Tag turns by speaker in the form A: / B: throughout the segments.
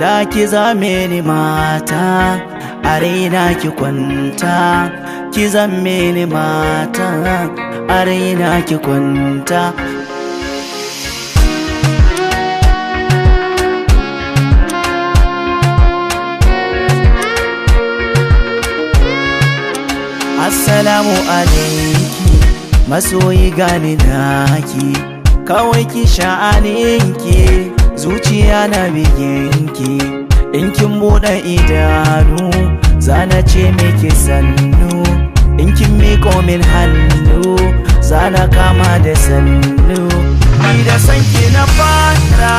A: Da ki zame ni mata, a raina ki kwanta. Ki zame ni mata, a raina ki kwanta. Assalamu alaiki, masoyi gani naki, kawai ki sha'aninki, zuciya na biginki. In kin buɗe idanu, zana ce miki sannu. In kin miƙo min hannu, zana kama da sannu. Ni da sanki na fara,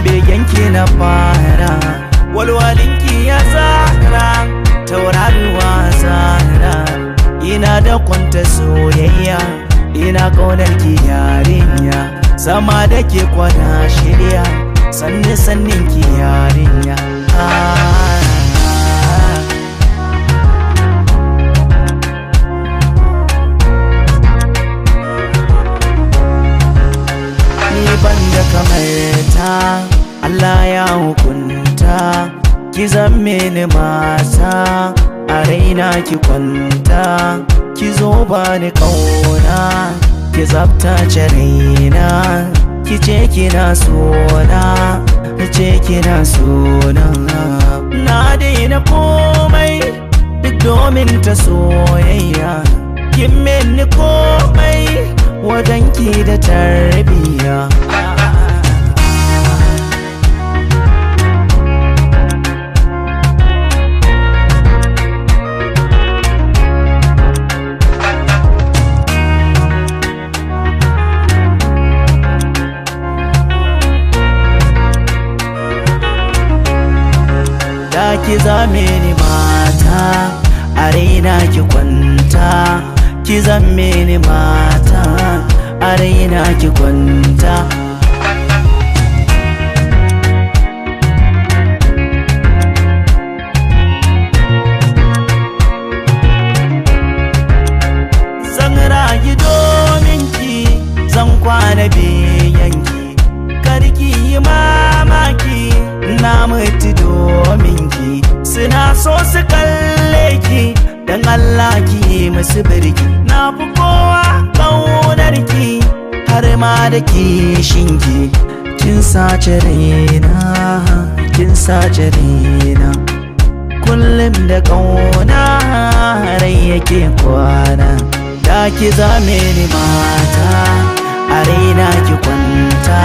A: begenki na fara, walwalinki ya zara, tauraruwa zara. Ina da kwanta soyayya, ina ƙaunar ki yarinya, sama da ke kwana shirya, sanni sannin ki yarinya. Ni ban da kamar ta, Allah ya hukunta, ki zamme ni mata, a raina ki kwanta. Ki zo bani kauna, ki tsaftace raina, ki ce kina sona, ki ce kina sona. Na daina komai duk domin ta soyayya, kin mini komai wajen ki da tarbiya. Da ki zame ni mata, a raina ki kwanta. Ki zame ni mata, a raina ki kwanta. Zan rayu domin ki, zan kwana biyanki, kar ki yi mamaki, na mutu domin ki. Suna so su kalle ki, dan Allah ki yi musu birki. Na fi kowa ƙaunar ki, har ma da kishin ki. Kin sace raina, kin sace raina, kullum da ƙauna rai yake kwana. Da ki zame ni mata, a raina ki kwanta.